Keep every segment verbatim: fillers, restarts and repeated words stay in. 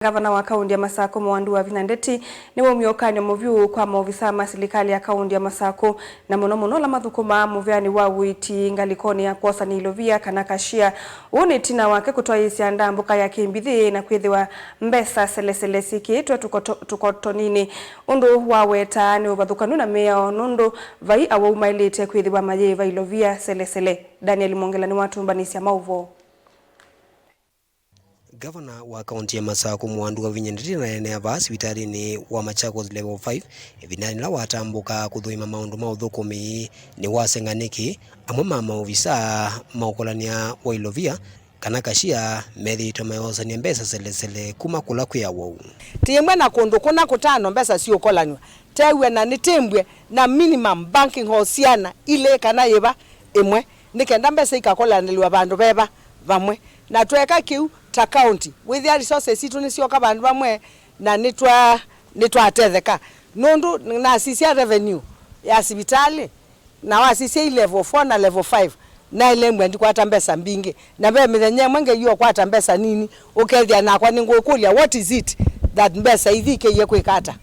Ngavana wa kaunti ya Masakũ, Mwandu wa Vinya Ndeti, nĩwaumya ũkany'o mũvyũ kwa maovisaa ma silikalĩ ya kaunti ya Masakũ, na mũno mũno ala mathũkũmaa mũvĩanĩ wa ũiiti ngalĩkonĩ ya kwosana ilovia kana cashier. Ũũ nĩ ĩtina wake kũtwaĩĩsya ndambũka ya kĩmbithĩ na kwĩthĩwa mbesa selesele syĩkĩĩtwe tũkoto-, tũkotoninĩ, ũndũ wawetaa nĩ ũvathũkanu na mĩao, nũndũ vai awau maĩlĩte kwĩthĩwa mayĩĩva ilovia selesele. Daniel Mwongela nĩwatũmbanĩsya maũvoo. Ngavana wa kaunti ya Masakũ, Mwandu wa Vinya Ndeti, aneenea vaa sivitalĩnĩ wa Machakos Level five ĩvindanĩ yĩla watambũka kũthũima maũndũ ma ũthũkũmi, nĩwasenga nĩkĩ amwe ma maovisaa ma ũkolany'a wa ilovia kana cashier methĩĩtwe mayosany'a mbesa selesele kuma kũla kwĩ awau. Tĩmbwe na kũndũ kũna kũtano mbesa siũkolanywa, tew'e na nĩtĩmbwe na minimum banking hall syana ilĩ kana yĩva ĩmwe, nĩ kenda mbesa ikakolanĩlw'a vandũ veva vamwe. Na tweka kĩu ta county, wĩthĩa resources sitũ nĩsyoka vandũ vamwe, na nĩtwa-, nĩtwatetheka. Nũndũ nasisya revenue ya sivitalĩ, na wasisya i level four na level five, naĩle mbwa ndikwata mbesa mbingĩ. Na ve mĩthenya ĩmwe ngeie ũkwata mbesa nini, ũkethĩa nakwa nĩngũkũlya, what is it that mbesa ithi ikĩie kwĩka ata?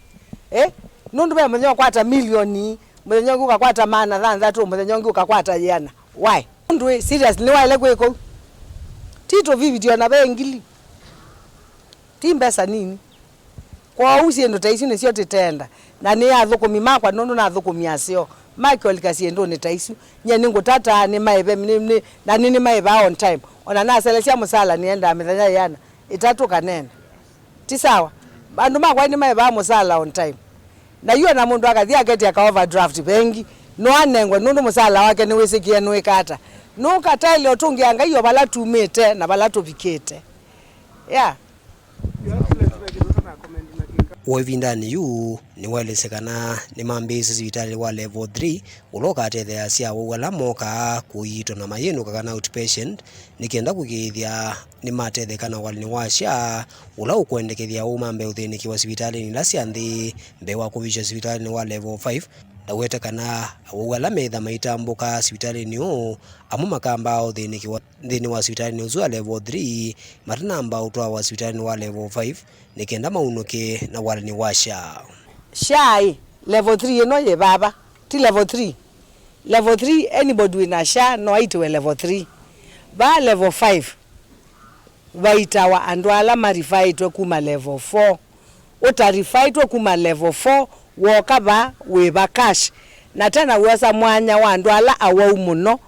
Eh? Nũndũ ve mũthenya ũkwata milioni, mũthenya ũngĩ ũkakwata maana thanthatũ, mũthenya ũngĩ ũkakwata yĩana. Why? Ũndũ ĩ serious nĩwaĩle kwĩka ũu. Ti tũviviti ona ve ngili. Ti mbesa nini. Kwoou syĩndũ ta isu nĩsyo tĩtenda. Na nĩ athũkũmi makwa nũndũ nathũkũmi aseo. Makiolika syĩndũnĩ ta isu. Nyie nĩngũtataa nĩmaĩve, nĩ, nĩ, na nĩ, nĩmaĩvaa on time. Ona naselesya mũsala nĩendaa mĩthenya yĩana. Ĩtatũ kana ĩna. Ti sawa. Andũ makwa nĩmaĩvaa mũsala on time. Na yu ona mũndũ akathi aketya ka overdraft vengi, no anengwe nũndũ mũsala wake nĩwĩsĩkĩe nũĩka ata. Nũkataĩle ũtũngĩa Ngai o vala tumĩte na vala tũvikĩte. Yeah. Wa ĩvindanĩ yu, nĩwaelesya kana nĩmambĩĩsye sivitalĩ wa level three, ũla ũkatetheeasya awau ala mokaa kũiitwa na mayĩnũka kana outpatient, nĩ kenda kũĩkĩĩthya nĩmatetheka na ũkalĩnĩ wa SHA, ũla ũkwendekethya awau mambe ũthĩnĩkĩwa sivitalĩnĩ ila sya nthĩ mbee wa kũvikya sivitalĩnĩ wa level five. Ndawete kana awau ala metha maitambũka sivitalĩnĩ ũũ, amwe makambaa ũthĩnĩkĩwa nthĩnĩ wa sivitalĩnĩ ũsu wa level three, matanamba ũtwawa sivitalĩnĩ wa level five, nĩ kenda maunũke na ũkalĩnĩ wa SHA. SHA ĩ, level three ĩno yĩ vava, ti level three. Level three, anybody wĩna SHA no aitiwe level three. Vaa level five, vaitawa andũ ala marifaĩtwe kuma level four. Ũtarifaĩtwe kuma level four, woka vaa wĩva cash. Na tena wĩosa mwanya wa andũ ala awau mũno,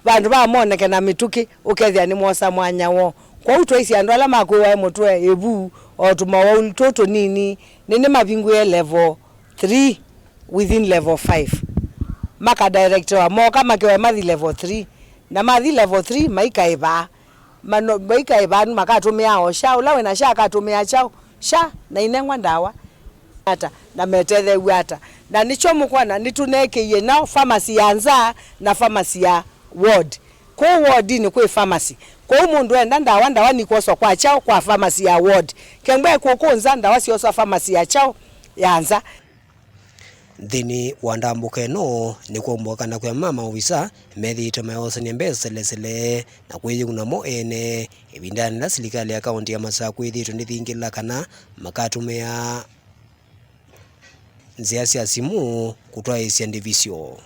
vandũ va moneke na mĩtũkĩ, ũkethĩa nĩmwosa mwanya woo. Kwoou twaisye andũ ala makwĩwae mũtwe, ĩvu, o tũmawau tũũ tũnini, nĩnĩmavingũĩe level three within level five. Makadirectewa, moka makewe mathi level three. Na mathi level three, maikaĩvaa. Mano-, maikaĩvaa, makatũmĩaa o SHA, ũla wĩna SHA akatũmĩa kyaũ? SHA, na inengwa ndawa ata, na metetheew'a ata? Na nĩkyo mũkwona nĩtũnekĩie nao pharmacy ya nza na pharmacy ya ward. Kũu wardinĩ kwĩ pharmacy. Kwoou mũndũ enda ndawa, ndawa nikwoswa kwa kyaũ? Kwa pharmacy ya ward. Kengwa kũkũ nza, ndawa syoswa pharmacy ya kyaũ? Ya nza. Nthĩnĩ wa ndambũka ĩno, nĩkwaumbũka kana kwĩ amwe ma maovisa methĩĩtwe mayosany'a mbesa selesele na kwĩyĩuna mo ene, ĩvindanĩ yĩla silikalĩ ya kaũntĩ ya Masakũ ĩthĩĩtwe ndĩthingĩla kana makatũmĩa nzĩa sya simũ kũtwaĩĩsya ndivisyo.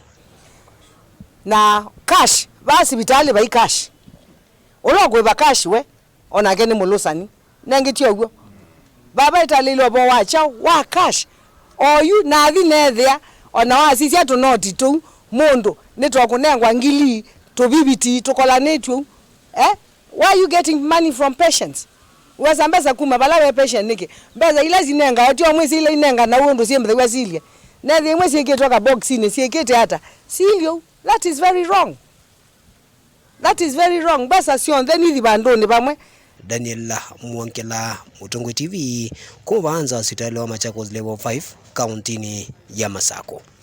Na cash, vaa sivitalĩ vai cash. Ũla ũkũĩva cash we, o nake nĩ mũlũsani. Nengĩ ti ũw'o. Vava ĩtalĩile ũvoo wa kyaũ? Wa cash. Oyu nathi neethĩa, o na wasisya tũnoti tũu, mũndũ nĩtwakũnengwa ngili, tũviviti tũkolanĩtw'e ũu. Eh? Why are you getting money from patients? Wesa mbesa kuma vala ve patient nĩkĩ? Mbesa ila sinengawa tyo mwĩsĩ ila inenganawa ũndũ syĩmbĩthaw'a silye. Nethĩa imwe syĩkĩtwe kaboxinĩ, syĩkĩte ata? Silye ũu. That is very wrong. That is very wrong. Mbesa syonthe nithi vandũnĩ vamwe. Daniel Mwongela, Mũtongoi T V, kuma vaa nza wa sivitalĩ wa Machakos Level five, kaũntĩnĩ ya Masakũ.